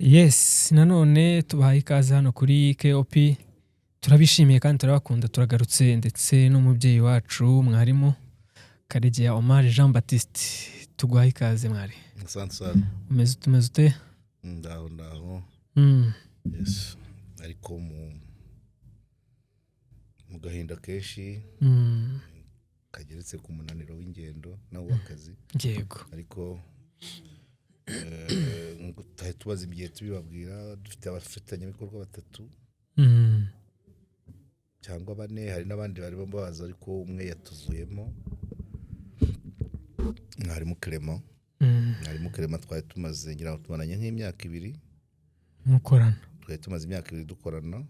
Yes, nanone tubahaye ikaze hano kuri KOP. Turabishimiye kandi turabakunda. Turagarutse ndetse n'umubyeyi wacu, mwarimu Karegeya Omar Jean Baptiste. Tuguhaye ikaze, mwari. Asante sana. Umeze ute, umeze ute? Ndaho, ndaho. Yes, ariko mu gahinda kenshi kageretse ku munaniro w'ingendo nawo w'akazi. Ariko nk'uko tutari tubaza igihe tubibabwira, dufite abafatanyabikorwa batatu cyangwa bane, hari n'abandi barimo baza, ariko umwe yatuvuyemo, mwarimu Clement. Mwarimu Clement twari tumaze, ngira ngo tumaranye nk'imyaka 2 Mukorana. Twari tumaze imyaka 2 dukorana.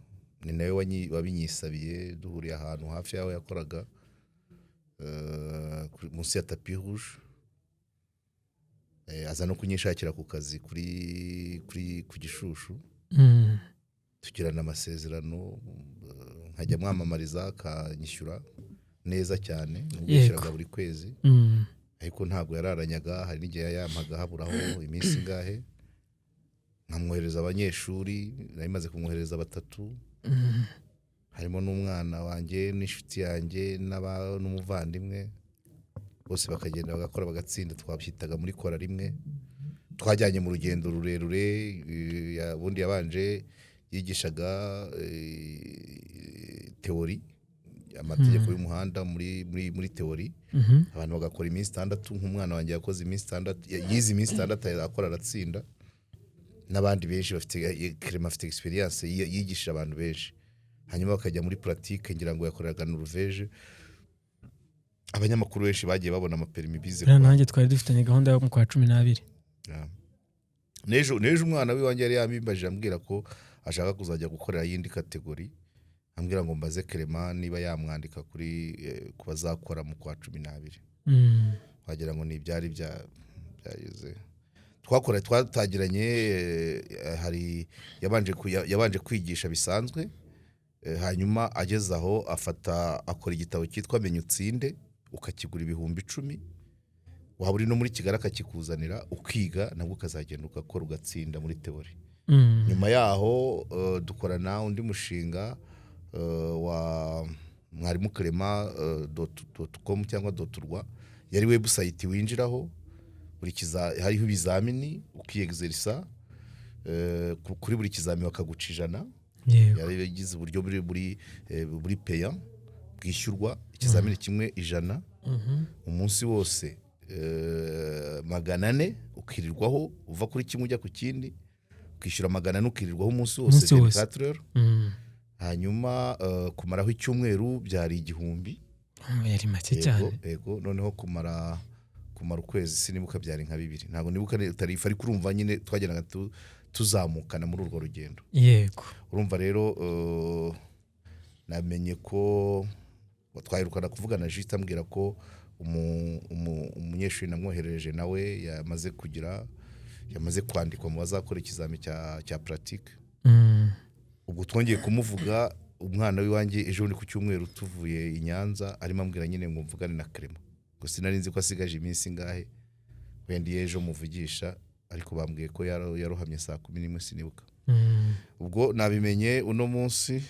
Ni nawe wabinyisabiye, duhuriye ahantu hafi y'aho yakoraga, munsi ya Tapis Rouge. Aza no kunyishakira ku kazi kuri ku Gishushu. Tugirana amasezerano, nkajya mwamamariza akanyishyura neza cyane nubwo yishyuraga buri kwezi, ariko ntabwo yararanyaga. Hari n'igihe yampaga haburaho iminsi ingahe. Nkamwohereza abanyeshuri, nari maze kumwohereza batatu, harimo n'umwana wanjye n'inshuti yanjye n'umuvandimwe, bose bakagenda bagakora bagatsinda. Twabyitaga muri kora rimwe. Twajyanye mu rugendo rurerure. Ubundi yabanje yigishaga théorie, amategeko y'umuhanda muri théorie. Abantu bagakora iminsi 6. Nk'umwana wanjye yakoze iminsi 6, yize iminsi 6, akora aratsinda, n'abandi benshi bafite. Clement afite experience, yigishije abantu benshi. Hanyuma bakajya muri pratique, ngira ngo yakoreraga Norvège. Abanyamakuru benshi bagiye babona ama permis bize. Buriya nanjye twari dufitanye gahunda yo mu kwa 12. Yeah. N'ejo umwana w'iwanjye yari yabimbajije, ambwira ko ashaka kuzajya gukorera yindi catégorie, ambwira ngo mbaze Clement niba yamwandika kuri ku bazakora mu kwa 12. Wagira ngo ni ibyari byageze. Twakora, twatangiranye, hari yabanje kwigisha bisanzwe, hanyuma ageze aho afata akora igitabo cyitwa Menya Utsinde, ukakigura 10,000, waba uri no muri Kigali akakikuzanira, ukiga, nabwo ukazagenda ugakora ugatsinda muri théorie. Nyuma yaho dukorana undi mushinga wa mwarimu Clement dot com cyangwa dot rwa, yari website winjiraho buri hariho ibizamini, ukiyexerisa, kuri buri kizamini bakaguca 100. Yari yagize uburyo buri payant, bwishyurwa, ikizamini kimwe 100, umunsi wose 400, ukirirwaho uva kuri kimwe ujya ku kindi, ukishyura 400, ukirirwaho umunsi wose. Umunsi wose. 24 heures. Hanyuma kumaraho icyumweru byari 1000. Yari make Yego. cyane. Yego. Noneho kumara ukwezi sinibuka, byari nka bibiri, ntabwo nibuka tarif, ariko urumva nyine twagendaga tuzamukana muri urwo rugendo. Urumva rero, namenye ko twaherukana kuvugana juste ambwira ko umunyeshuri namwoherereje nawe yamaze kwandikwa mu bazakora ikizami cya pratique. Ubwo twongeye kumuvuga, umwana w'iwanjye, ejo bundi ku cyumweru tuvuye i Nyanza, arimo ambwira nyine ngo mvugane na Clement, ngo sinari nzi ko asigaje iminsi ingahe. Wenda iyo ejo muvugisha, ariko bambwiye ko yarohamye saa 11, sinibuka. Ubwo nabimenye uno munsi,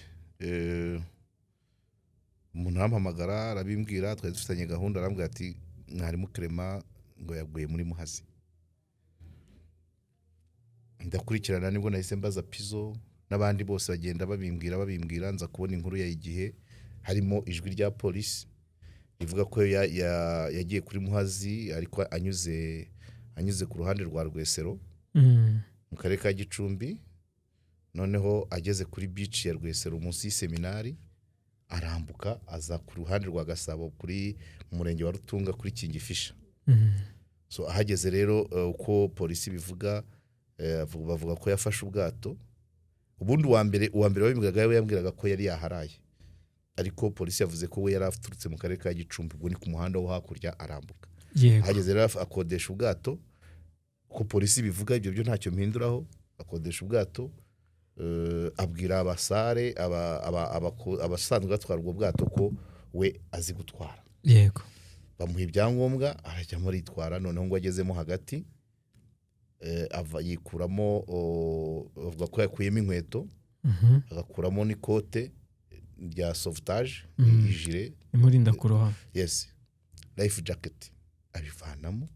umuntu arampamagara arabimbwira, twari dufitanye gahunda, arambwira ati mwarimu Clement ngo yaguye muri Muhazi. Ndakurikirana, nibwo nahise mbaza Pizo n'abandi bose bagenda babimbwira, nza kubona inkuru ya Igihe harimo ijwi rya polisi rivuga ko yagiye kuri Muhazi, ariko anyuze ku ruhande rwa Rwesero mu karere ka Gicumbi. Noneho ageze kuri beach ya Rwesero munsi y'iseminari, arambuka aza ku ruhande rwa Gasabo, kuri mu murenge wa Rutunga, kuri Kingfisher. So ahageze rero, uko polisi bivuga, bavuga ko yafashe ubwato. Ubundi uwa mbere wabimbwiraga we yambwiraga ko yari yaharaye, ariko polisi yavuze ko we yari aturutse mu karere ka Gicumbi, ubwo ni ku muhanda wo hakurya, arambuka. Ahageze rero akodesha ubwato, uko polisi bivuga, ibyo byo ntacyo mpinduraho. Akodesha ubwato, abwira abasare abasanzwe batwara ubwo bwato ko we azi gutwara. Bamuha ibyangombwa, arajyamo aritwara. Noneho ngo agezemo hagati Ava yikuramo, bavuga ko yakuyemo inkweto, agakuramo n'ikote rya sauvetage, i gilet imurinda kurohama. Yes, life jacket abivanamo.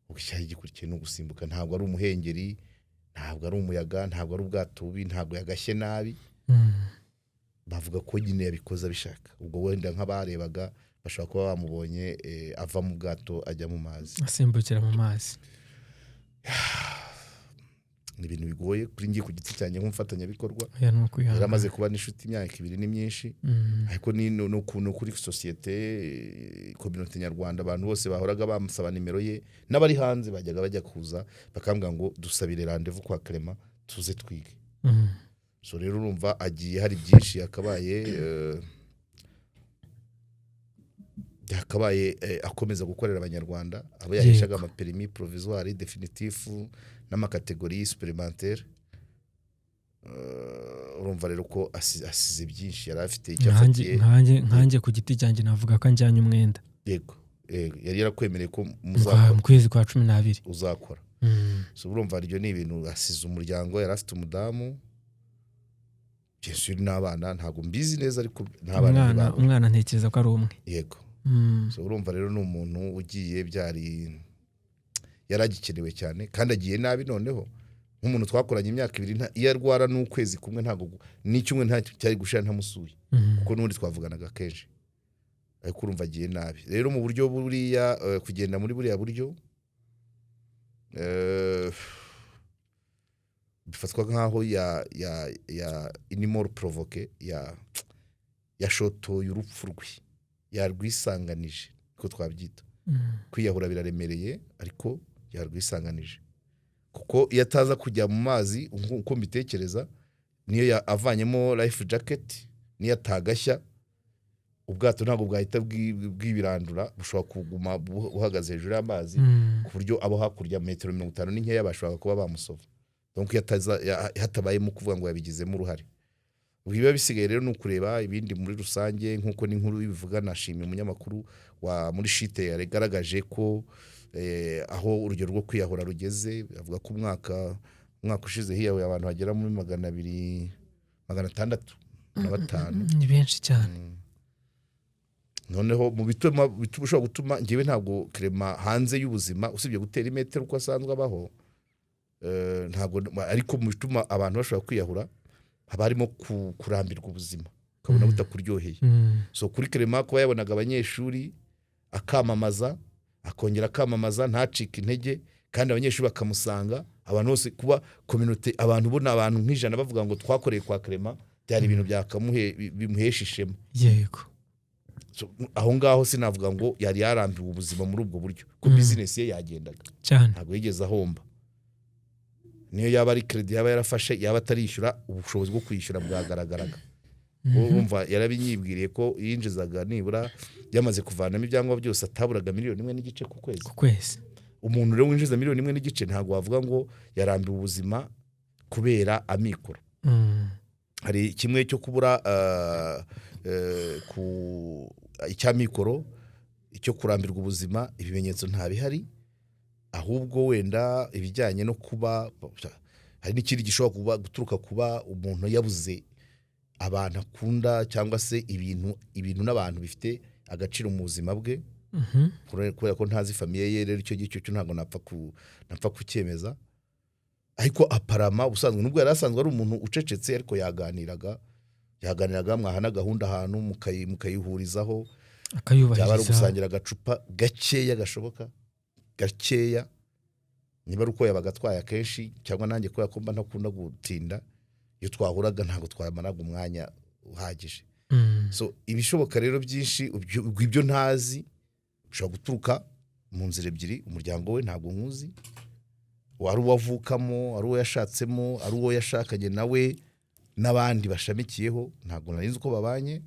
Ubwo icyari gikurikiye ni ugusimbuka. Ntabwo ari umuhengeri, ntabwo ari umuyaga, ntabwo ari ubwato bubi, ntabwo yagashye nabi. Bavuga ko nyine yabikoze abishaka. Ubwo wenda nk'abarebaga bashobora kuba bamubonye ava mu bwato ajya mu mazi. Asimbukira mu mazi. Ni ibintu bigoye kuri njye ku giti cyanjye nk'umufatanyabikorwa. Oya, ni ukwihangana. Yari amaze kuba n'inshuti, imyaka 2 ni myinshi. Ariko ni no kuri sosiyete, communauté nyarwanda, abantu bose bahoraga bamusaba nimero ye, n'abari hanze bajyaga bajya kuza bakambwira ngo dusabire rendez-vous kwa Clement tuze twige. So rero urumva agiye hari byinshi yakabaye akomeza gukorera Abanyarwanda, abo yaheshaga ama permis provisoire, définitif n'ama catégorie supplémentaire. Urumva rero ko asize byinshi yari afite icyo Nkanjye afatiye. nkanjye ku giti cyanjye navuga ko anjyanye umwenda. Yego, yari yarakwemereye ko muzakora. Mu kwezi kwa 12. Uzakora. So urumva iryo ni ibintu, asize umuryango, yari afite umudamu, bien sûr, n'abana. Ntabwo mbizi neza, ariko nta bana Umwana ntibabura. Umwana ntekereza ko ari umwe. Yego. So urumva rero ni umuntu ugiye byari yari agikenewe cyane, kandi agiye nabi. Noneho nk'umuntu twakoranye imyaka 2, iyo arwara n'ukwezi kumwe, ntabwo n'icyumwe ntacyo cyari gushira ntamusuye, kuko n'ubundi twavuganaga kenshi. Ariko urumva agiye nabi rero mu buryo buriya, kugenda muri buriya buryo, bifatwa nk'aho ya une mort provoquée, ya yashotoye urupfu rwe, yarwisanganije, niko twabyita. Kwiyahura biraremereye, ariko yarwisanganije, kuko iyo ataza kujya mu mazi, uko mbitekereza, niyo avanyemo life jacket, niyo atagashya, ubwato ntabwo bwahita bwibirandura, bushobora kuguma buhagaze hejuru y'amazi, ku buryo abo hakurya metero 50 ni nkeya bashobora kuba bamusova. Donc iyo hatabayemo kuvuga ngo yabigizemo uruhare. Ubwo ibiba bisigaye rero ni ukureba ibindi muri rusange, nk'uko n'inkuru bivuga. Nashimye umunyamakuru wa muri shite yagaragaje ko aho urugero rwo kwiyahura rugeze. Avuga ko umwaka ushize hiyahuye abantu bagera muri 200, 605. Ni benshi cyane. Noneho mu bituma ushobora gutuma, ngewe ntabwo Clement hanze y'ubuzima, usibye gutera imetero uko asanzwe abaho, ntabwo, ariko mu bituma abantu bashobora kwiyahura haba harimo kurambirwa ubuzima, ukabona butakuryoheye. So kuri Clement, kuba yabonaga abanyeshuri akamamaza, akongera akamamaza, ntacike intege, kandi abanyeshuri bakamusanga, abantu bose, kuba communauté, abantu ubona abantu nk'ijana bavuga ngo twakoreye kwa Clement, byari ibintu bimuhesha ishema. So, aho ngaho sinavuga ngo yari yarambiwe ubuzima muri ubwo buryo, ko business ye yagendaga. Ntabwo yigeze ahomba, niyo yaba ari crédit yaba yarafashe, yaba atarishyura, ubushobozi bwo kwishyura bwagaragaraga. Urumva yarabinyibwiriye ko yinjizaga nibura, yamaze kuvanamo ibyangombwa byose, ataburaga miliyoni 1.5 ku kwezi. Ku kwezi. Umuntu rero winjiza miliyoni 1.5, ntabwo wavuga ngo yarambiwe ubuzima kubera amikoro. Hari kimwe cyo kubura ku icy'amikoro, icyo kurambirwa ubuzima, ibimenyetso ntabihari. Ahubwo wenda ibijyanye no kuba hari n'ikindi gishobora kuba guturuka kuba umuntu yabuze abantu akunda, cyangwa se ibintu n'abantu bifite agaciro mu buzima bwe. Kubera ko ntazi famille ye rero, icyo ngicyo cyo ntabwo napfa kucyemeza. Ariko aparama ubusanzwe, nubwo yari asanzwe ari umuntu ucecetse, ariko yaganiraga, mwahana gahunda ahantu mukayihurizaho, byaba ari akayubahiriza. Ugusangira agacupa gakeya gashoboka, gakeya, niba ari uko yabaga atwaye akenshi, cyangwa nanjye kubera ko mba ntakunda gutinda, iyo twahuraga ntabwo twamaraga umwanya uhagije. So ibishoboka rero byinshi, ubwo ibyo ntazi bishobora guturuka mu nzira ebyiri: umuryango we ntabwo nkuzi, ari uwo avukamo, ari uwo yashatsemo, ari uwo yashakanye nawe, n'abandi bashamikiyeho, ntabwo nari nzi uko babanye.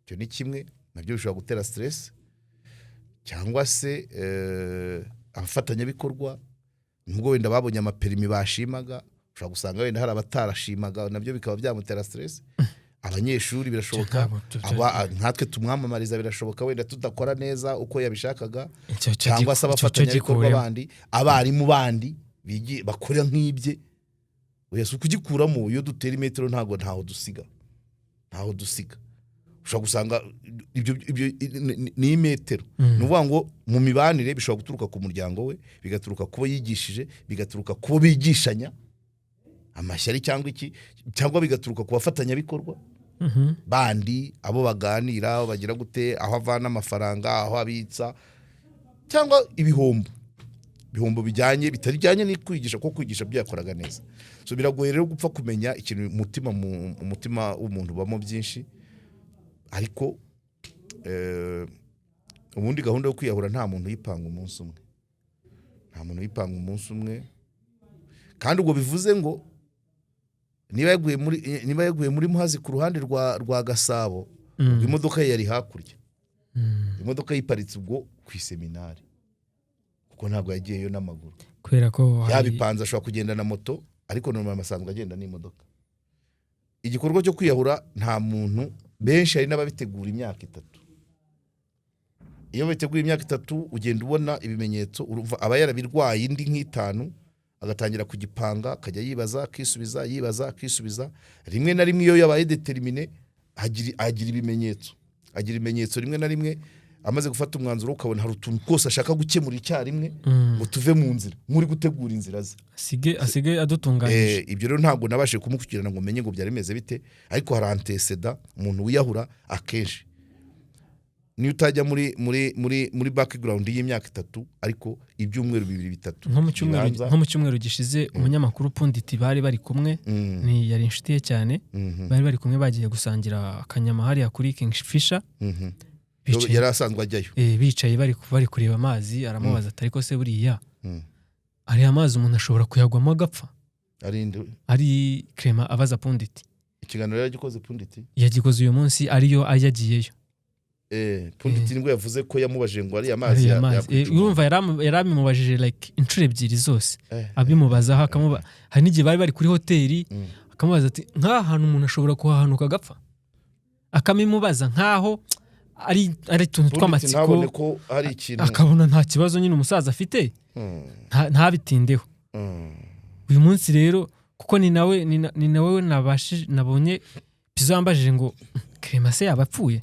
Icyo ni kimwe, nabyo bishobora gutera stress, cyangwa se abafatanyabikorwa, nubwo wenda babonye ama permis bashimaga, ushobora gusanga wenda hari abatarashimaga, nabyo bikaba byamutera stress. Abanyeshuri birashoboka, nkatwe tumwamamariza birashoboka, wenda tudakora neza uko yabishakaga, cyangwa se abafatanyabikorwa bandi, abarimu bandi bakora nk'ibye. Oya, si ukugikuramo. Iyo dutera imetero ntabwo ntaho dusiga, ntaho dusiga. Ushobora gusanga ibyo ni imetero. Ni ukuvuga ngo mu mibanire bishobora guturuka ku muryango we, bigaturuka ku bo yigishije, bigaturuka ku bo bigishanya, amashyari cyangwa iki, cyangwa bigaturuka ku bafatanyabikorwa bandi, abo baganira, aho bagira gute, aho avana amafaranga, aho abitsa, cyangwa ibihombo bijyanye bitajyanye no kwigisha, kuko kwigisha byo yakoraga neza. So biragoye rero gupfa kumenya ikintu umutima mu umutima w'umuntu ubamo byinshi. Ariko ubundi gahunda yo kwiyahura nta muntu uyipanga umunsi umwe, nta muntu uyipanga umunsi umwe. Kandi ubwo bivuze ngo niba yaguye muri Muhazi ku ruhande rwa Gasabo, ubwo imodoka ye yari hakurya, imodoka yiparitse ubwo ku iseminari, kuko ntabwo yagiyeyo n'amaguru. Kubera ko Yabipanze, ashobora kugenda na moto, ariko normal asanzwe agenda n'imodoka. Igikorwa cyo kwiyahura nta muntu, benshi hari n'ababitegura imyaka 3. Iyo biteguye imyaka 3, ugenda ubona ibimenyetso. Urumva aba yarabirwaye indi nk'itanu, agatangira kugipanga, akajya yibaza, akisubiza, yibaza, akisubiza. Rimwe na rimwe iyo yabaye déterminé, agira ibimenyetso. Rimwe na rimwe amaze gufata umwanzuro, ukabona hari utuntu twose ashaka gukemura icyarimwe ngo tuve mu nzira, nk'uri gutegura inzira ze. Asige adutunganyije. Ibyo rero ntabwo nabashije kumukurikirana ngo menye ngo byari bimeze bite, ariko hari antécédents. Umuntu wiyahura akenshi niyo utajya muri background y'imyaka 3, ariko ibyumweru 2, 3 Nko mu cyumweru bibanza. Nko mu cyumweru gishize, umunyamakuru Punditi bari bari kumwe, ni yari inshuti ye cyane, bari bari kumwe bagiye gusangira akanyama hariya kuri Kingfisher. Bicaye, Yari asanzwe ajyayo. Bicaye bari kureba amazi, aramubaza ati: "Ariko se buriya ariya mazi umuntu ashobora kuyagwamo agapfa?" Ari inde? Ari Clement abaza Punditi. Ikiganiro yaragikoze Punditi? Yagikoze uyu munsi, ariyo yagiyeyo. Punditi nibwo yavuze ko yamubajije ngo ariya mazi Ariya mazi. yakwica umuntu. Urumva yarabimubajije like inshuro ebyiri zose, abimubazaho hari n'igihe bari bari kuri hoteli, akamubaza ati: "Nk'aha hantu umuntu ashobora kuhahanuka agapfa?" Akabimubaza nk'aho ari utuntu Punditi tw'amatsiko. ntabone ko hari ikintu. Akabona nta kibazo nyine umusaza afite, ntabitindeho. Uyu munsi rero, kuko ni nawe nabonye Pizo yambajije ngo: "Clement se yaba apfuye?"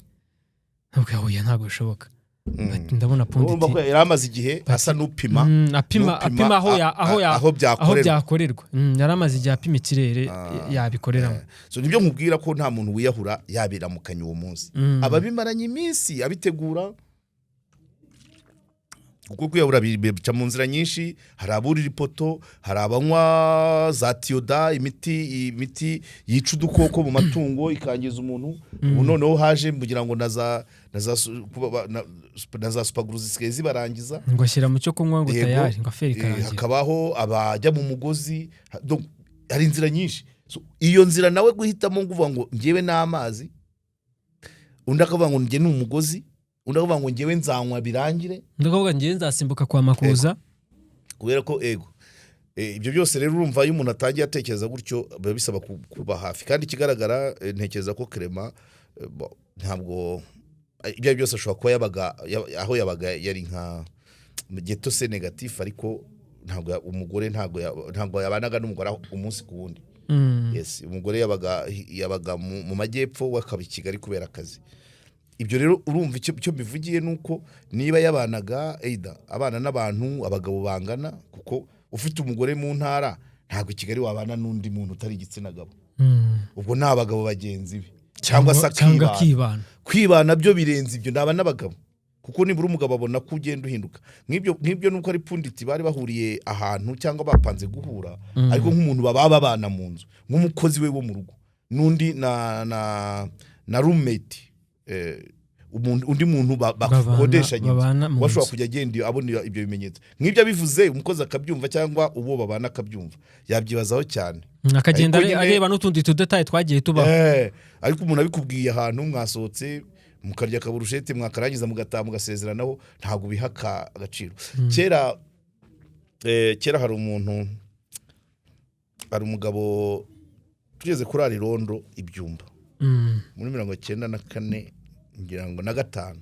Ntabwo, oya, ntabwo bishoboka. Ati: "Ndabona Urumva Punditi ko yari amaze igihe asa n'upima apima n'upima apima aho aho aho byakorerwa. byakorerwa. Yari amaze igihe apima ikirere yabikoreramo. So nibyo nkubwira ko nta muntu wiyahura yabiramukanye uwo munsi, aba abimaranye iminsi abitegura, kuko kwiyahura bica mu nzira nyinshi. Hari aburira ipoto, hari abanywa za tiyoda, imiti yica udukoko mu matungo ikangiza umuntu. Ubu noneho haje kugira ngo na za super glue zisigaye zibarangiza. Ngo ashyira mu cyo kunywa ngo Yego. tayari ngo aferi ikarangira. Hakabaho abajya mu mugozi, donc hari inzira nyinshi. So, iyo nzira nawe guhitamo ngo uvuga ngo njyewe n'amazi, undi akavuga ngo njye ni umugozi, undi akavuga ngo njyewe nzanywa birangire. Ndakuvuga ngewe nzasimbuka kwa Makuza. Kubera ko ego, ibyo byose rero, urumva iyo umuntu atangiye atekereza gutyo, biba bisaba kuba hafi. Kandi ikigaragara, ntekereza ko Clement, ntabwo ibyo ari byo byose ashobora kuba yabaga aho yabaga yari nka ghetto, c'est négatif, ariko ntabwo umugore ntabwo yabanaga n'umugore umunsi ku wundi. Yes, umugore yabaga mu majyepfo, we akaba i Kigali kubera akazi. Ibyo rero urumva icyo mbivugiye ni uko niba yabanaga either abana n'abantu abagabo bangana, kuko ufite umugore mu ntara, ntabwo i Kigali wabana n'undi muntu utari igitsina gabo. Ubwo ni abagabo bagenzi be cyangwa se cyangwa akibana. Akibana. Kwibana byo birenze ibyo, naba n'abagabo, kuko nibura umugabo abona ko ugenda uhinduka. Nk'ibyo nuko ari Punditi bari bahuriye ahantu cyangwa bapanze guhura, ariko nk'umuntu baba babana mu nzu, nk'umukozi we wo mu rugo n'undi na roommate, undi muntu bakodeshanya inzu, babana mu washobora nzu. kujya agenda abona ibyo bimenyetso nk'ibyo abivuze, umukozi akabyumva cyangwa uwo babana akabyumva, yabyibazaho cyane. Akagenda Ariko nyine- areba n'utundi tudetaye twagiye tubaho. Ariko umuntu abikubwiye ahantu mwasohotse, mukarya akaburushete, mwakarangiza mugataha, mugasezeranaho, ntabwo biha agaciro. Kera hari umuntu, hari umugabo tugeze kurara irondo ibyumba. Muri 94, ngira ngo na gatanu.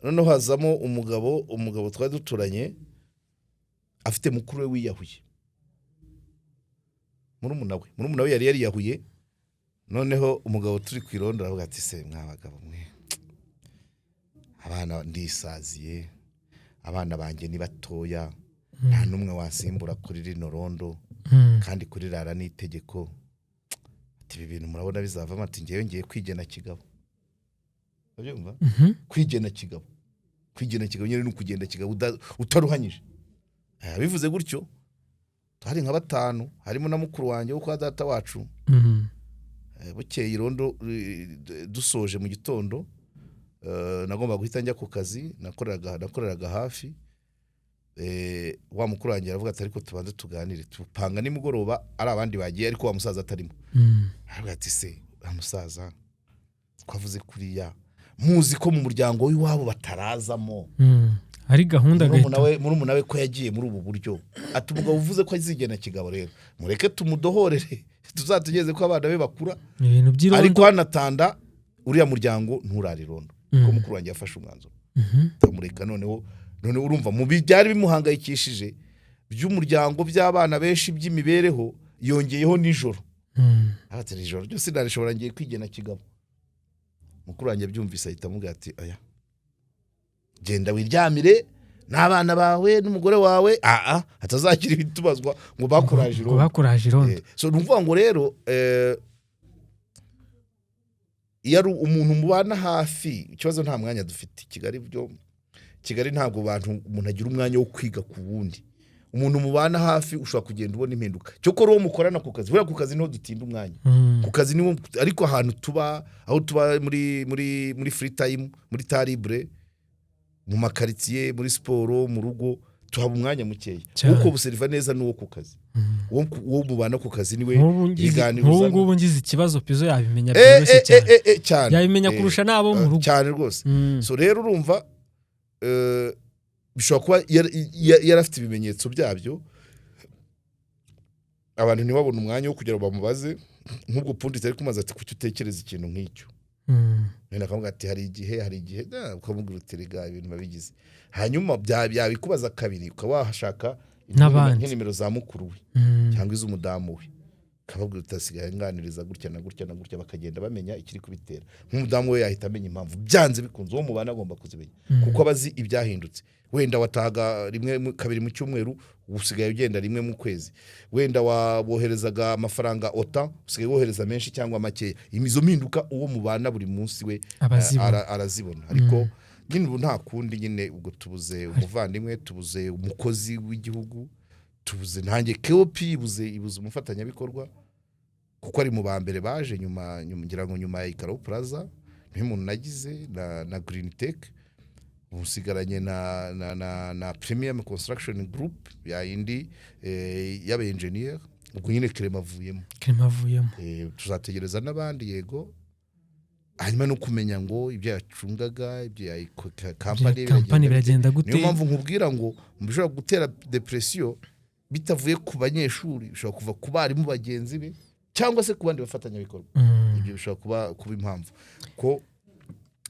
Noneho hazamo umugabo twari duturanye, afite mukuru we wiyahuye, murumuna we yari yariyahuye. Noneho umugabo turi ku irondo aravuga ati: "Se mwa bagabo mwe, abana ndisaziye, abana banjye ni batoya, nta n'umwe wasimbura kuri rino rondo, kandi kurirara ni itegeko." Ati: "Ibi bintu murabona bizavamo?" Ati: "Ngewe ngiye kwigena kigabo." Urabyumva? Mhm. Kwigena kigabo, kwigena kigabo nyine ni ukugenda kigabo utaruhanyije. Bivuze gutyo, hari nka batanu, harimo na mukuru wanjye wo kwa data wacu. Bukeye irondo dusoje mu gitondo, nagomba guhita njya ku kazi, nakoreraga hafi. Wa mukuru wanjye aravuga ati: "Ariko tubanze tuganire." Tupanga nimugoroba, ari abandi bagiye ariko wa musaza atarimo. Aravuga ati: "Se wa musaza, twavuze kuriya, muzi ko mu muryango w'iwabo batarazamo?" Ari gahunda Murumuna agahita we, murumuna we ko yagiye muri ubu buryo? Ati: "Umugabo uvuze ko azigena kigabo rero, mureke tumudohorere, tuzatugeze ko abana be bakura." Ibintu by'irondo. Ariko hanatanda uriya muryango nturara irondo, kuko mukuru wanjye yafashe umwanzuro tamureka. Noneho urumva, mu byari bimuhangayikishije by'umuryango, by'abana benshi, by'imibereho, yongeyeho nijoro. Ati: "Ijoro ryose narishobora, ngiye kwigena kigabo." Mukuru wanjye abyumvise ahita amubwira ati: "Aya, genda wiryamire n'abana bawe n'umugore wawe, aa hatazagira ibitubazwa ngo bakuraje ngo irondo." Bakuraje irondo. So ni ukuvuga ngo rero, iyo ari umuntu mubana hafi, ikibazo nta mwanya dufite. Kigali byo, Kigali ntabwo abantu umuntu agira umwanya wo kwiga ku wundi. Umuntu mubana hafi ushobora kugenda ubona impinduka. Cyokora uwo mukorana ku kazi, buriya ku kazi niho dutinda umwanya. Ku kazi niho, ariko ahantu tuba, aho tuba muri free time, muri temps libre, mu makaritsiye, muri siporo, mu rugo, tuhaba umwanya mukeya. Uko buseriva neza n'uwo ku kazi, uwo mubana ku kazi niwe ibiganiro Nk'ubu uzana. ngubu ngize ikibazo, Pizo yabimenya byoroshye cyane. Cyane. Yabimenya kurusha n'abo mu rugo. Cyane rwose. So rero urumva, bishobora kuba yari afite ibimenyetso byabyo, abantu ntibabone umwanya wo kugira ngo bamubaze. Nk'ubwo punditse ari kumaza ati: "Kuki utekereza ikintu nk'icyo?" Wenda akavuga ati: "Hari igihe, hari igihe." Ukamubwira uti: "Rega ibintu babigize." Hanyuma byabikubaza kabiri, ukaba wahashaka N'abandi. nk'inimero za mukuru we cyangwa iz'umudamu we, ukababwira uti: "Asigaye nganiriza gutya na gutya na gutya." Bakagenda bamenya ikiri kubitera. Nk'umudamu we yahita amenya impamvu byanze bikunze. Uwo mubana agomba kuzimenya, kuko aba azi ibyahindutse. Wenda watahaga rimwe kabiri mu cyumweru, usigaye ugenda rimwe mu kwezi. Wenda waboherezaga amafaranga ota, usigaye wohereza menshi cyangwa makeya. Izo mpinduka uwo mubana buri munsi we Abazibona. Arazibona. Ariko nyine ubu nta kundi nyine, ubwo tubuze umuvandimwe, tubuze umukozi w'igihugu, tubuze ntange KOP ibuze umufatanyabikorwa, kuko ari mu ba mbere baje nyuma, ngira ngo nyuma ya Ikaro Plaza niho umuntu nagize na Green Tech. Usigaranye na Premium Construction Group ya yindi y'aba engineer. Ubwo nyine Clement avuyemo. Clement avuyemo. Tuzategereza n'abandi, yego. Hanyuma no kumenya ngo ibyo yacungaga, ibyo ya kampani Kampani biragenda gute? Niyo mpamvu nkubwira ngo mu bishobora gutera depression bitavuye ku banyeshuri, bishobora kuva ku barimu bagenzi be cyangwa se ku bandi bafatanyabikorwa. Ibyo bishobora kuba impamvu ko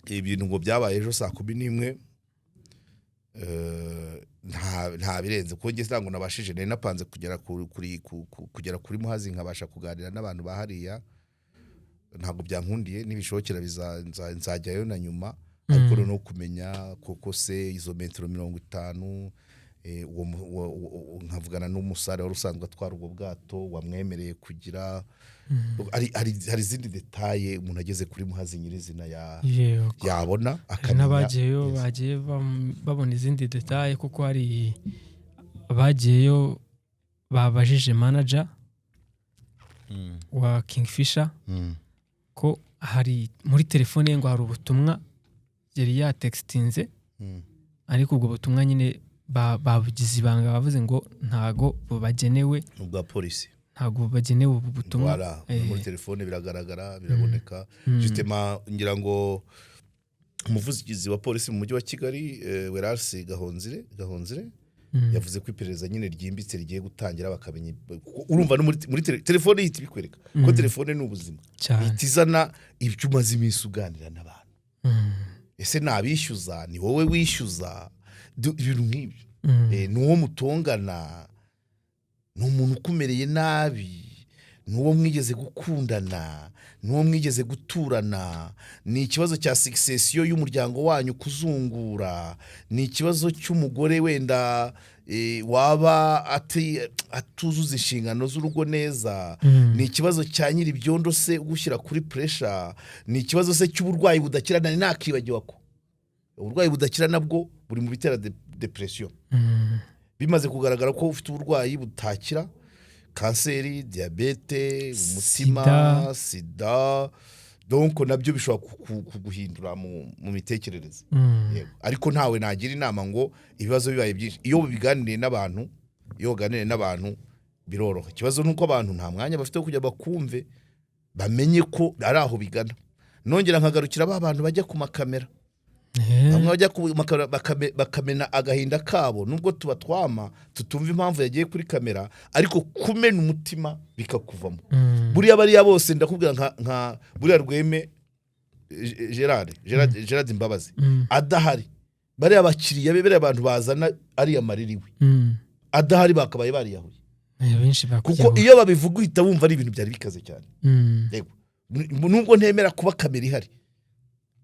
ibintu ngo byabaye ejo saa 11, nta birenze, kuko njye ntabwo nabashije. Nari napanze kugera kuri Muhazi, nkabasha kuganira n'abantu ba hariya, ntabwo byankundiye. Nibishobokera nzajyayo na nyuma. Ariko noneho kumenya koko se izo metero 50, uwo nkavugana n'umusare wari usanzwe atwara ubwo bwato wamwemereye kugira hari izindi détails umuntu ageze kuri Muhazi nyirizina yabona Hari akamenya. n'abagiyeyo bagiye babona izindi détails, kuko hari abagiyeyo babajije manager wa Kingfisher ko hari muri telefone ye ngo hari ubutumwa yari yatexitinze, ariko ubwo butumwa nyine babugize ibanga, bavuze ngo ntago bubagenewe. Ubwa polisi. Ntago bubagenewe ubu butumwa. Voilà, muri telefone biragaragara, biraboneka. Justement, ngira ngo umuvugizi wa polisi mu mujyi wa Kigali, Werasi Gahonzire Yavuze ko iperereza nyine ryimbitse rigiye gutangira, bakamenya, kuko urumva no muri telefone ihita ibikwereka ko telefone ni ubuzima. Ihita izana ibyo umaze iminsi uganira n'abantu. Ese nabishyuza? Ni wowe wishyuza? Ibintu nk'ibyo. Ni uwo mutongana, ni umuntu ukumereye nabi, ni uwo mwigeze gukundana, ni uwo mwigeze guturana, ni ikibazo cya succession y'umuryango wanyu kuzungura, ni ikibazo cy'umugore wenda waba atuzuza inshingano z'urugo neza, ni ikibazo cya nyir'ibyondo se ugushyira kuri pressure, ni ikibazo se cy'uburwayi budakira. Nari nakibagiwe ko uburwayi budakira nabwo buri mu bitera depression. Bimaze kugaragara ko ufite uburwayi butakira, kanseri, diyabete, umutima, Sida. sida, donc nabyo bishobora kuguhindura mu mitekerereze. Yego. Ariko ntawe nagira inama ngo ibibazo bibaye byinshi, iyo biganiriye n'abantu, iyo uganiriye n'abantu biroroha. Ikibazo ni uko abantu nta mwanya bafite wo kujya bakumve, bamenye ko ari aho bigana. Nongera nkagarukira ba bantu bajya ku makamera. Bamwe bajya ku makamera bakamena agahinda kabo, nubwo tuba twama tutumva impamvu yagiye kuri kamera, ariko kumena umutima bikakuvamo. Buriya bariya bose ndakubwira, nka buriya Rweme Gerard Imbabazi, adahari bariya bakiriya be, bariya abantu bazana ariya marira iwe, adahari bakabaye bariyahuye. Benshi kuko bakuyahura. Iyo babivuga uhita wumva ari ibintu byari bikaze cyane. Yego. Nubwo ntemera kuba kamera ihari,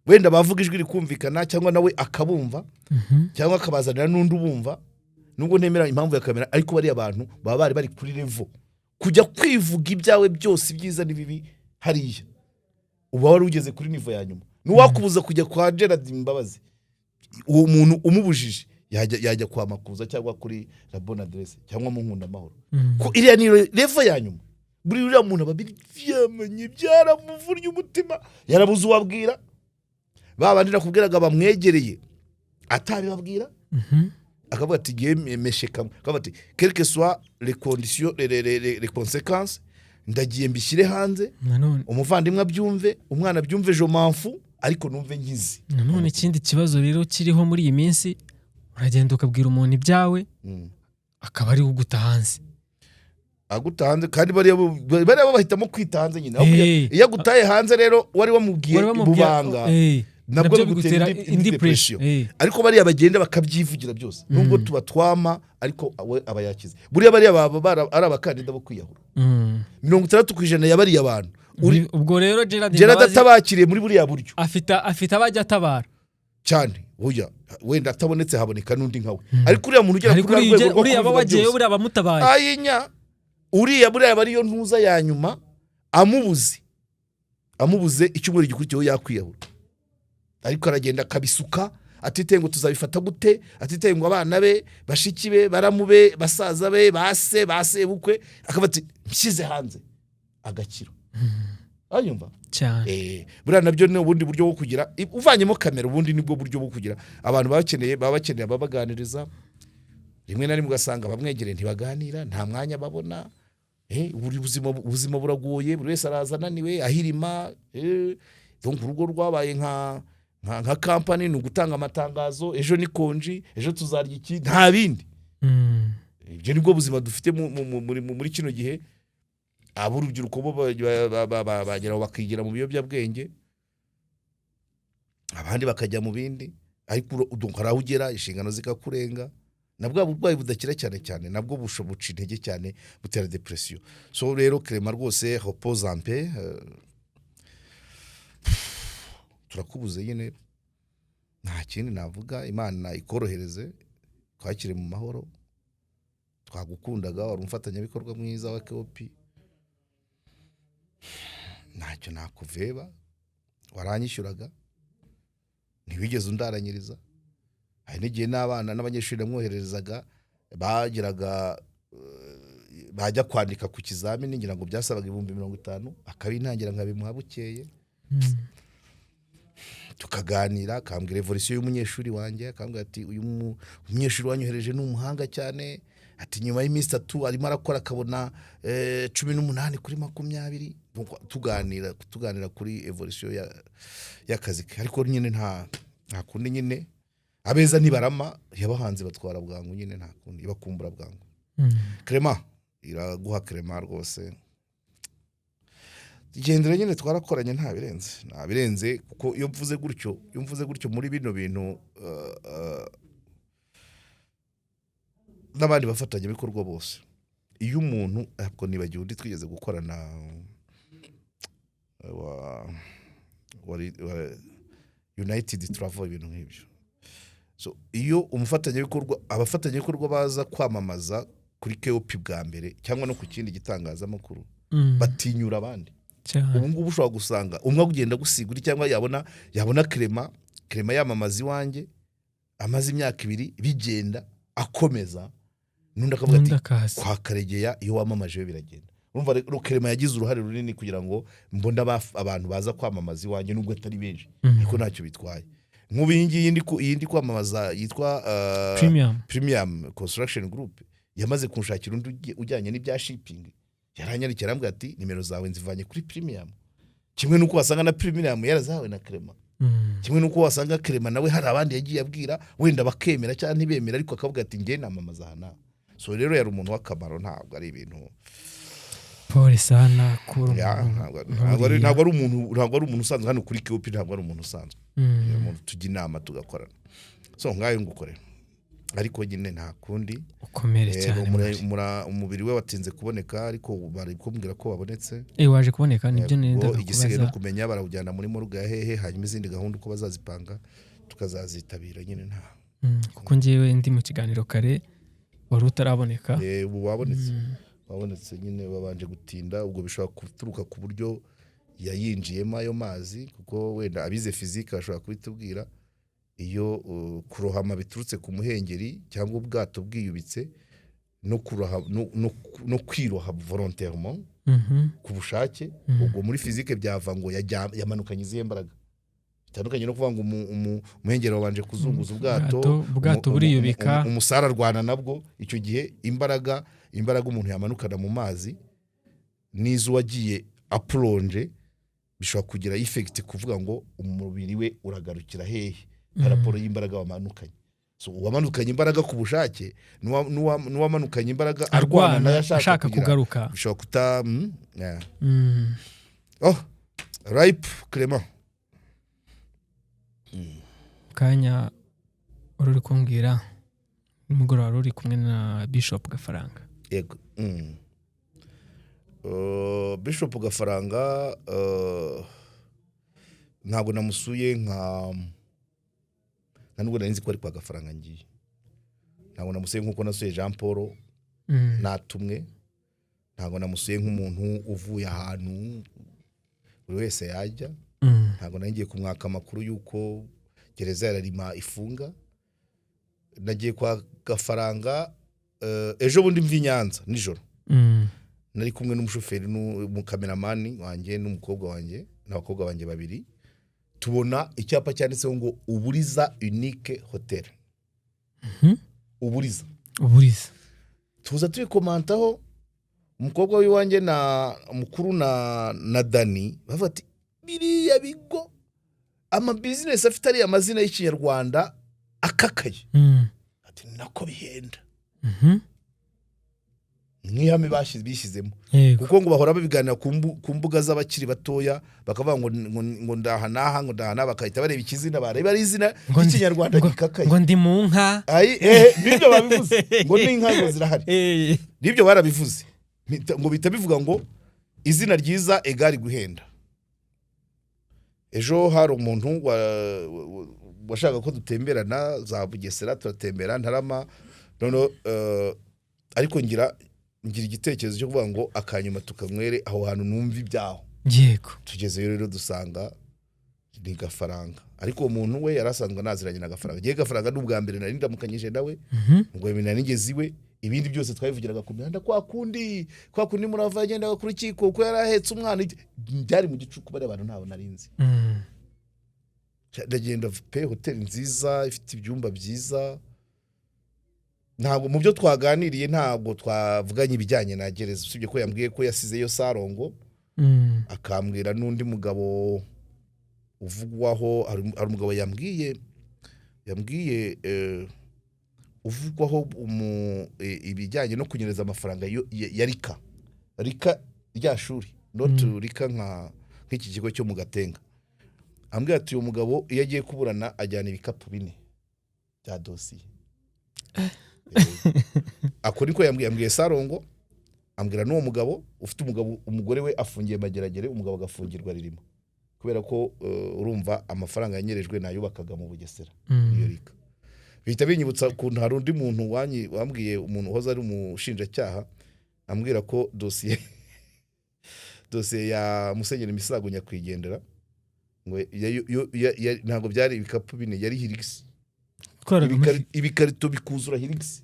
wenda bavuga ijwi rikumvikana, cyangwa nawe akabumva, cyangwa akabazanira n'undi ubumva. Nubwo ntemera impamvu ya kamera, ariko bariya bantu baba bari bari kuri level kujya kwivuga ibyawe byose, ibyiza n'ibibi hariya, uba wari ugeze kuri niveau ya nyuma. N'uwakubuza kujya kwa Gerard Imbabazi, uwo muntu umubujije yajya kwa Makuza cyangwa kuri La Bonne Adresse cyangwa mu Nkunda Amahoro, ko iriya ni level ya nyuma. Buri uriya muntu aba abiryamanye, byaramuvunnye umutima, yarabuze uwabwira. Ba bandi nakubwiraga bamwegereye atabibabwira, akavuga ati: "Ngiye meshe kamwe", akavuga ati: "Quelles que soient les conditions, les conséquences, ndagiye mbishyire hanze, Nanone umuvandimwe abyumve, umwana abyumve, je m'en fous, ariko numve nkizi." Nanone ikindi kibazo rero kiriho muri iyi minsi, uragenda ukabwira umuntu ibyawe, akaba ari uguta hanze. Aguta hanze, kandi bariya bo bahitamo kwita hanze nyine. Aho iyo agutaye hanze rero wari wamubwiye Wari wamubwiye- bubanga, nabwo nabyo bigutera bigutera indi indi depression. pressure. Ariko bariya bagenda bakabyivugira byose, nubwo tubatwama, ariko we aba yakize. Buriya bariya baba ari abakandida bo kwiyahura. 60% ya bariya bantu Ubwo rero Gerard Gerard Imbabazi atabakiriye muri buriya buryo, afite abajya atabara. Cyane. Oya, wenda atabonetse haboneka n'undi nkawe, ariko uriya muntu ugera Ariko kuri uriya rwego rwo uriya aba kubivuga wagiyeyo, byose, buriya abamutabaye. Ayinya, uriya buriya aba ariyo ntuza ya nyuma. Amubuze icyumweru gikurikiyeho yakwiyahura. Ariko aragenda akabisuka, atitaye ngo tuzabifata gute, atitaye ngo abana be, bashiki be, baramu be, basaza be, base, ba sebukwe, akavuga ati: "Nshyize hanze agakira." Ayumva. Cyane. Buriya nabyo ni ubundi buryo bwo kugira, uvanyemo kamera, ubundi nibwo buryo bwo kugira abantu baba bakeneye ababaganiriza. Rimwe na rimwe ugasanga abamwegereye ntibaganira, nta mwanya babona. Buri ubuzima buragoye, buri wese araza ananiwe, ahirima. Donc urugo rwabaye nka kampani, ni ugutanga amatangazo: ejo ni konji, ejo tuzarya iki, nta bindi. Ibyo nibwo buzima dufite muri kino gihe. Ab'urubyiruko bo bageraho bakigira mu biyobyabwenge, abandi bakajya mu bindi, ariko donc hari aho ugera inshingano zikakurenga, na bwa burwayi budakira cyane cyane nabwo buca intege cyane, butera depression. So rero Clement rwose, repose en paix. Turakubuze nyine, nta kindi navuga. Imana ikorohereze, twakire mu mahoro. Twagukundaga, wari umufatanyabikorwa mwiza wa KOP, ntacyo nakuveba. Waranyishyuraga, ntiwigeze undaranyiriza. Hari n'igihe n'abana n'abanyeshuri namwohererezaga bageraga bajya kwandika ku kizamini, ngira ngo byasabaga 50,000, akabintangira nkabimuha bukeye. Tukaganira, akambwira évolution y'umunyeshuri wanjye, akambwira ati: "Uyu umunyeshuri wanyohereje ni umuhanga cyane", ati: "Nyuma y'iminsi 3 arimo arakora, akabona 18 kuri 20." Tuganira kuri évolution y'akazi ke. Ariko nyine nta kundi nyine. Abeza ntibarama, yabahanze batwara bwangu nyine, nta kundi, ibakumbura bwangu. Clement iraguha, Clement rwose gendera nyine, twarakoranye, nta birenze, nta birenze. Kuko iyo mvuze gutyo muri bino bintu, n'abandi bafatanyabikorwa bose, iyo umuntu, ntabwo nibagiwe undi twigeze gukorana wa United Travel, ibintu nk'ibyo. So iyo umufatanyabikorwa, abafatanyabikorwa baza kwamamaza kuri KOP bwa mbere cyangwa no ku kindi gitangazamakuru, batinyura abandi. Ubu ngubu ushobora gusanga umwe agenda gusiga undi, cyangwa yabona Clement yamamaza iwanjye amaze imyaka 2 bigenda, akomeza, n'undi akavuga n'undi ati akaza. Kwa Karegeya iyo wamamaje we biragenda. Urumva rero Clement yagize uruhare runini kugira ngo mbone abantu baza kwamamaza iwanjye, nubwo atari benshi, ariko ntacyo bitwaye. Nk'ubu iyi ngiyi iyi ndi kwamamaza yitwa Premium. Premium Construction Group, yamaze kunshakira undi ujyanye n'ibya shipping. Yaranyandikiye arambwira ati: "Nimero zawe nzivanye kuri Premium." Kimwe n'uko wasanga na Premium yarazahawe na Clement, kimwe n'uko wasanga Clement nawe hari abandi yagiye abwira, wenda bakemera cyangwa ntibemera, ariko akavuga ati: "Njye namamaza aha n'aha." So rero yari umuntu w'akamaro, ntabwo ari ibintu Pole sana kuri Ya, umuntu ntabwo ari nk'uriya. Ntabwo ari umuntu usanzwe hano kuri KOP, ntabwo ari umuntu usanzwe. Ni umuntu tujya inama, tugakorana. So ngayo ngukorera, ariko nyine nta kundi. Ukomere cyane. Mwari. Umubiri we watinze kuboneka, ariko bari kumbwira ko wabonetse. Waje kuboneka, nibyo Ubwo nendaga igisigaye no kubaza. kumenya barawujyana muri morgue ya hehe, hanyuma izindi gahunda uko bazazipanga tukazazitabira nyine, nta Kuko njyewe ndi mu kiganiro kare wari utaraboneka. Ubu wabonetse, wabonetse nyine. Babanje gutinda, ubwo bishobora guturuka ku buryo yayinjiyemo ayo mazi, kuko wenda abize fizike bashobora kubitubwira. Iyo kurohama biturutse ku muhengeri cyangwa ubwato bwiyubitse, no kuroha no kwiroha volontairement, ku bushake, ubwo muri fizike byava ngo yamanukanye izihe mbaraga, bitandukanye no kuvuga ngo umuhengeri wabanje kuzunguza ubwato, Ubwato buriyubika. Umusare arwana nabwo. Icyo gihe imbaraga umuntu yamanukana mu mazi n'iz'uwagiye apuronje bishobora kugira effect kuvuga ngo umubiri we uragarukira hehe raporo y'imbaraga wamanukanye. So uwamanukanye imbaraga ku bushake n'uwamanukanye imbaraga arwana arwana nayo ashaka kugira- kugaruka. Bishobora kuta yeah. Oh, RIP Clement. Kanya wari uri kumbwira nimugoroba wari uri kumwe na Bishop Gafaranga. Yego. Bishop Gafaranga, ntabwo namusuye nka nubwo nari nzi ko ari kwa Gafaranga ngiye. Ntabwo namusuye nk'uko nasuye Jean Paul natumwe. Ntabwo namusuye nk'umuntu uvuye ahantu buri wese yajya. Ntabwo nari ngiye kumwaka amakuru y'uko gereza ya Rilima ifunga. Nagiye kwa Gafaranga ejo bundi mva i Nyanza nijoro. Nari kumwe n'umushoferi n'umukameramani wanjye n'umukobwa wanjye n'abakobwa banjye babiri, tubona icyapa cyanditseho ngo Uburiza Unique Hotel. Uburiza. Uburiza. Tuza tubikomantaho, umukobwa w'iwanjye na mukuru na Dani bavuga ati: "Biriya bigo, amabizinesi afite ariya mazina y'ikinyarwanda akakaye," ati: "Nako bihenda." Nk'ihame bishyizemo, kuko ngo bahora babiganira ku mbuga z'abakiri batoya, bakavuga ngo ndaha n'aha, ngo ndaha n'aha, bagahita bareba ikizina, bareba ari izina Ngo ry'ikinyarwanda gikakaye. Ngo ndi mu nka. Ayi, nibyo babivuze, ngo n'inka ngo zirahari. Nibyo barabivuze. Ngo bihita bivuga ngo izina ryiza egari guhenda. Ejo hari umuntu washaka ko dutemberana za Bugesera, turatembera Ntarama. Noneho ariko ngira igitekerezo cyo kuvuga ngo akanyuma tukanywere aho hantu numva ibyaho. Tugezeyo rero dusanga ni Gafaranga, ariko uwo muntu we yari asanzwe anaziranye na Gafaranga. Ngiye Gafaranga ni ubwa mbere nari ndamukanyije nawe, ubwo nari nigeze iwe. Ibindi byose twabivugiraga ku mihanda, kwa kundi Murava yagendaga ku rukiko uko yari ahetse umwana, byari mu gicuku, bariya bantu ntabwo nari nzi. Ndagenda pe, hoteli nziza ifite ibyumba byiza. Ntabwo mu byo twaganiriye, ntabwo twavuganye ibijyanye na gereza, usibye ko yambwiye ko yasizeyo Sarongo, akambwira n'undi mugabo uvugwaho. Hari umugabo yambwiye. Yambwiye uvugwaho ibijyanye no kunyereza amafaranga ya RICA, RICA rya shuri, not RICA nk'iki kigo cyo mu Gatenga. Ambwira ati uyu mugabo iyo agiye kuburana ajyana ibikapu 4 bya dosiye. Ako niko yambwiye Sarongo, ambwira n'uwo mugabo ufite umugabo, umugore we afungiye Mageragere, umugabo agafungirwa Ririma, kubera ko urumva amafaranga yanyerejwe nayubakaga mu Bugesera. Iyo RICA bihita binyibutsa ukuntu hari undi muntu wambwiye, umuntu uhoze ari umushinjacyaha, ambwira ko dosiye ya Musenyeri Misago nyakwigendera ngo ntabwo byari ibikapu 4, yari Hilux. Twaraga muri Ibikarito bikuzura Hilux.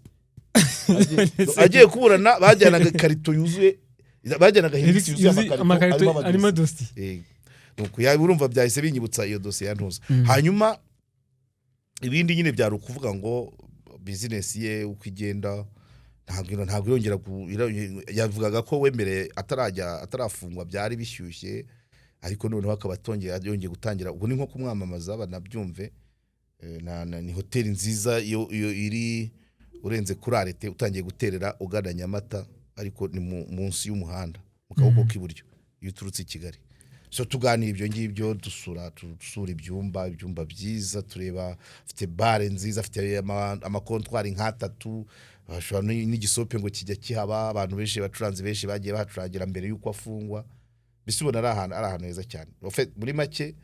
Agiye kuburana bajyanaga ikarito yuzuye, bajyanaga Hilux yuzuye yuzuye amakarito amakarito arimo arimo amadosiye. dosiye. Nuko urumva byahise binyibutsa iyo dosiye ya ntuza. Hanyuma ibindi nyine byari ukuvuga ngo bizinesi ye uko igenda, ntabwo yongera yavugaga ko wemereye atarajya, atarafungwa byari bishyushye, ariko noneho akaba atongeye, yongeye gutangira. Ubwo ni nko kumwamamaza banabyumve. Ni hoteli nziza iyo iri urenze kuri arrêt utangiye guterera ugana Nyamata, ariko ni munsi y'umuhanda mu kaboko k'iburyo iyo uturutse i Kigali. So tuganira ibyo ngibyo, dusura ibyumba byiza, tureba afite bar nziza, afite amakontwari nk'atatu, bashobora n'igisope ngo kijya kihaba, abantu benshi, abacuranzi benshi bagiye bahacurangira mbere y'uko afungwa. Mbese ubona ari ahantu heza cyane. En fait, muri make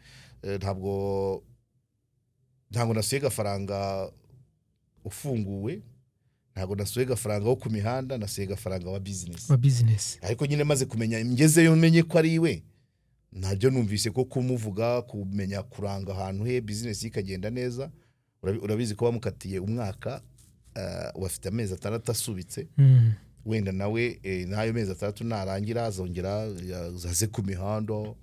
ntabwo nasuye Gafaranga ufunguwe, ntabwo nasuye Gafaranga wo ku mihanda, nasuye Gafaranga wa bizinesi. Wa bizinesi. Ariko nyine maze kumenya, ngezeyo menye ko ari iwe, ntabyo numvise ko kumuvuga, kumenya kuranga ahantu he bizinesi ye ikagenda neza. Urabizi ko bamukatiye umwaka, ubu afite amezi 6 asubitse. Wenda nawe n'ayo mezi 6 narangira azongera aze ku mihanda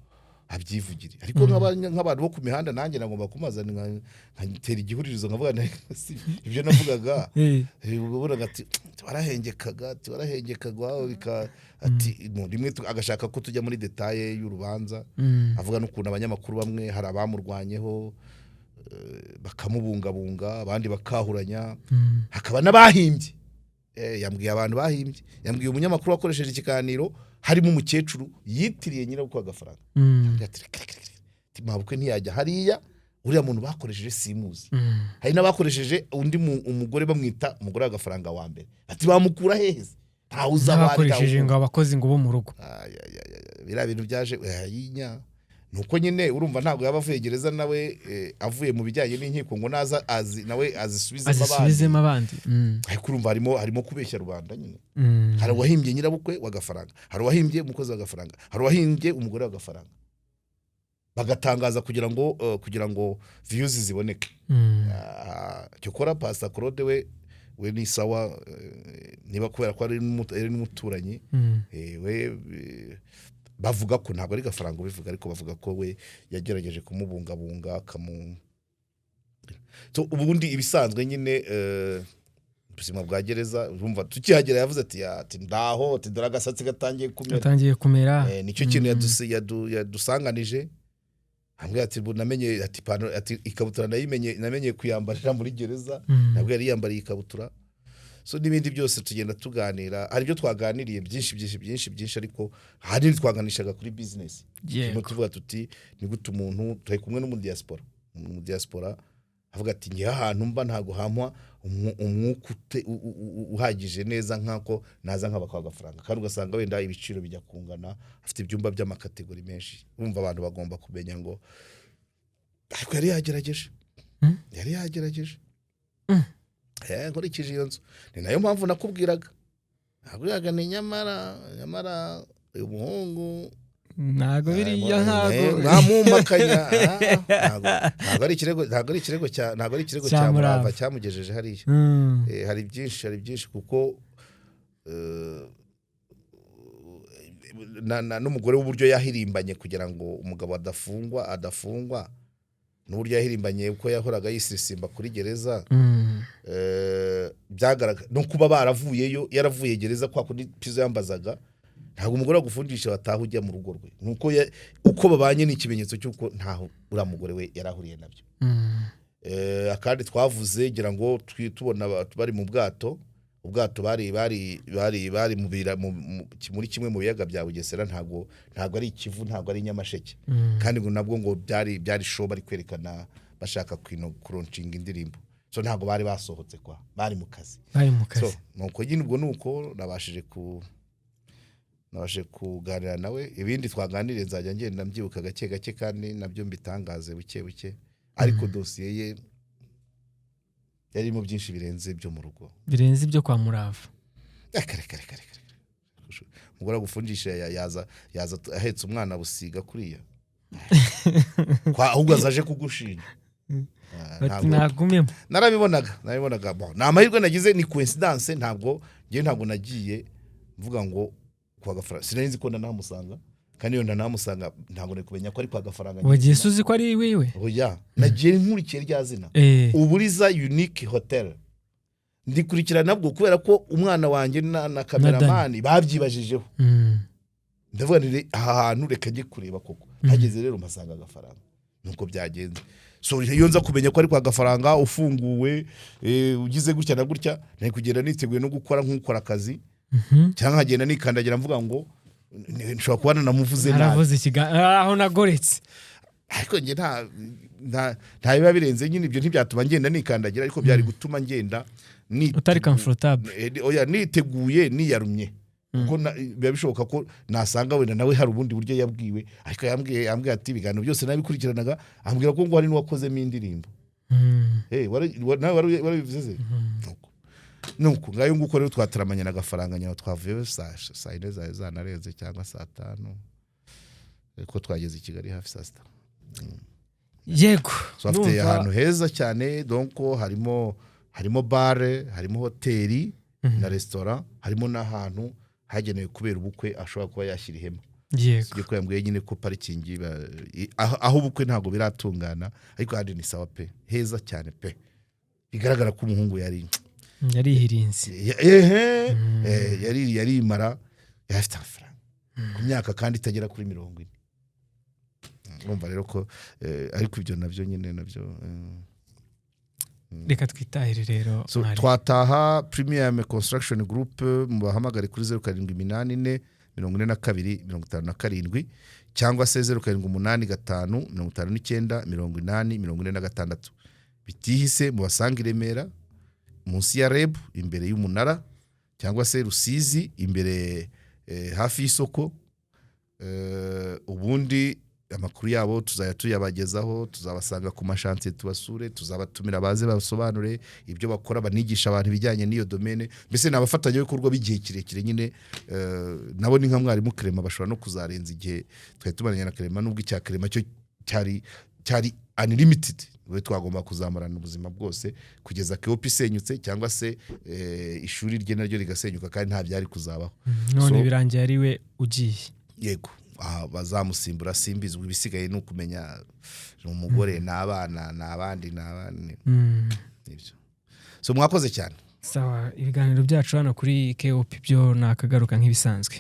abyivugire. Ariko nk'abantu bo ku mihanda nanjye nagomba kumazana nkatera igihuririzo, nkavuga nti, "Si ibyo navugaga." Ubonaga ati warahengekaga, ati warahengekaga, ati no, rimwe agashaka ko tujya muri détails y'urubanza, avuga n'ukuntu abanyamakuru bamwe hari abamurwanyeho, bakamubungabunga, abandi bakahuranya, hakaba n'abahimbye. Yambwiye abantu bahimbye, yambwiye umunyamakuru wakoresheje ikiganiro harimo umukecuru yitiriye nyirabukwe agafaranga. Ati, "Reka, reka, reka, reka." Ati, mabukwe ntiyajya hariya, uriya muntu bakoresheje simuzi. Hari n'abakoresheje undi umugore bamwita umugore w'agafaranga wa mbere, ati bamukura hehe se? Ntawe uzi aho ari, ntawe n'abakoresheje uzi. ngo abakozi ngo bo mu rugo. Ay, ay, ay, ay, biriya bintu byaje yinya nuko nyine urumva ntabwo yaba avuye gereza nawe, avuye mu bijyanye n'inkiko ngo naza azi nawe azisubizemo abandi. Azisubizemo abandi. Ariko urumva harimo kubeshya rubanda nyine. Hari uwahimbye nyirabukwe w'agafaranga, hari uwahimbye umukozi w'agafaranga, hari uwahimbye umugore w'agafaranga, bagatangaza kugira ngo views ziboneke. Cyokora Pastor Claude we ni sawa, niba kubera ko ari n'umuturanyi. We bavuga ko ntabwo ari Gafaranga ubivuga, ariko bavuga ko we yagerageje kumubungabunga akamu. So, ubundi ibisanzwe nyine, ubuzima bwa gereza, urumva tukihagera yavuze ati "Ya, ati ndaho, ati dore agasatsi gatangiye kumera." Gatangiye kumera. Nicyo kintu yadusanganije, ambwira ati "Bu namenye," ati ipantaro, ati ikabutura nayimenye, namenye kuyambarira muri gereza. Ntabwo yari yambariye ikabutura. So n'ibindi byose tugenda tuganira, hari ibyo twaganiriye byinshi byinshi byinshi byinshi, ariko ahanini twaganishaga kuri bizinesi. Turimo tuvuga tuti ni gute umuntu, turi kumwe n'umudiaspora, umudiaspora avuga ati ngewe ahantu mba ntabwo hampa umwuka uhagije neza nk'ako naza nkabaka agafaranga, kandi ugasanga wenda ibiciro bijya kungana, afite ibyumba by'amakategori menshi. Urumva abantu bagomba kumenya ngo ariko yari yagerageje. Yari yagerageje. Nkurikije iyo nzu, ni nayo mpamvu nakubwiraga ni nyamara uyu muhungu Ntabwo biriya, ntabwo ntamumakanya, ntabwo ari ikirego cya cya Murava. Murava cyamugejeje hariya. Hari byinshi kuko n'umugore w'uburyo yahirimbanye kugira ngo umugabo adafungwa, n'uburyo yahirimbanye uko yahoraga yisirisimba kuri gereza. Byagaragara no kuba baravuyeyo, yaravuye gereza kwa kundi Pizo yambazaga, ntabwo umugore agufundisha wataha ujya mu rugo rwe, nuko uko babanye ni ikimenyetso cy'uko ntaho uriya mugore we yarahuriye nabyo. Akandi twavuze, ngira ngo tubona bari mu bwato, ubwato bari muri kimwe mu biyaga bya Bugesera. Ntabwo ari Ikivu, ntabwo ari Nyamasheke. Kandi ngo nabwo ngo byari show bari kwerekana, bashaka kulaunchinga indirimbo. So ntabwo bari basohotse, kwa bari mu kazi. Bari mu So kazi. Nuko nyine, ubwo nuko nabashije kuganira nawe. Ibindi twaganiriye nzajya ngenda mbyibuka gake gake, kandi nabyo mbitangaze buke buke, ariko dosiye ye yarimo byinshi birenze ibyo mu rugo. Birenze ibyo kwa Murava. Kare kare kare kare, umugore agufungisha yaza ahetse umwana busiga kuriya ahubwo azaje kugushinja. Bati nagumyemo. Narabibonaga. Bon, ni amahirwe nagize, ni coincidence. Ntabwo ngewe, ntabwo nagiye mvuga ngo kwa Gafaranga, sinari nzi ko ndanamusanga. Kandi iyo ndanamusanga, ntabwo nari kumenya ko ari kwa Gafaranga. Wagiye se uzi ko ari iwiwe? Oya, nagiye nkurikiye rya zina, Uburiza Unique Hotel. Ndikurikira nabwo kubera ko umwana wanjye na cameraman babyibajijeho. Ndavuga nti: "Aha hantu reka njye kureba koko." Hageze rero mpasanga Agafaranga, nuko byagenze. So iyo nza kumenya ko ari kwa Gafaranga ufunguwe, ugize gutya na gutya, nari kugenda niteguye no gukora nk'ukora akazi, cyangwa nkagenda nikandagira mvuga ngo nshobora kuba nanamuvuze nabi. Naravuze ikiganiro aho nagoretse. Ariko njye nta biba birenze nyine. Ibyo ntibyatuma ngenda nikandagira, ariko byari gutuma ngenda utari comfortable. Oya, niteguye, niyarumye, kuko biba bishoboka ko nasanga wenda nawe hari ubundi buryo yabwiwe. Ariko yambwiye ati ibiganiro byose nabikurikiranaga, ambwira ko ngo hari n'uwakozemo indirimbo. Nawe warabivuze se? Nuko ngayo nguko rero twataramanye na Gafaranga nyuma. Twavuyeyo saa 4 zari zanarenze, cyangwa saa 5, ko twageze i Kigali hafi saa 6. Yego. So afite ahantu heza cyane. Donc harimo bar, harimo hoteli na resitora, harimo n'ahantu hagenewe kubera ubukwe, ashobora kuba yashyira ihema. Usibye ko yambwiye nyine ko parking aho ubukwe ntabwo biratungana, ariko ahandi ni sawa pe, heza cyane pe. Bigaragara ko umuhungu yari Yarihirinze. Ehe, yari yarimara, yari afite amafaranga ku myaka kandi itagera kuri 40. Urumva rero ko ariko ibyo nabyo nyine nabyo Reka twitahire rero. So, mwari. Twataha. Premium Construction Group, mubahamagare kuri 0784 42 57, cyangwa se 0785 59 80 46. Bitihise mubasange i Remera munsi ya REB, imbere y'umunara, cyangwa se Rusizi imbere, hafi y'isoko. Ubundi amakuru yabo tuzajya tuyabagezaho, tuzabasanga ku machantier tubasure, tuzabatumira baze basobanure ibyo bakora, banigisha abantu ibijyanye n'iyo domaine. Mbese ni abafatanyabikorwa b'igihe kirekire nyine. Nabo ni nka mwarimu Clement, bashobora no kuzarenza igihe twari tumaranye na Clement, nubwo icya Clement cyo cyari unlimited. We twagomba kuzamurana ubuzima bwose kugeza KOP isenyutse, cyangwa se ishuri rye naryo rigasenyuka, kandi nta byari kuzabaho. None birangiye ari we ugiye. Yego, aha bazamusimbura simbizi. Ibisigaye ni ukumenya ni umugore n'abana n'abandi n'abandi. Nibyo. So mwakoze cyane. Sawa, ibiganiro byacu hano kuri KOP byo nakagaruka nk'ibisanzwe.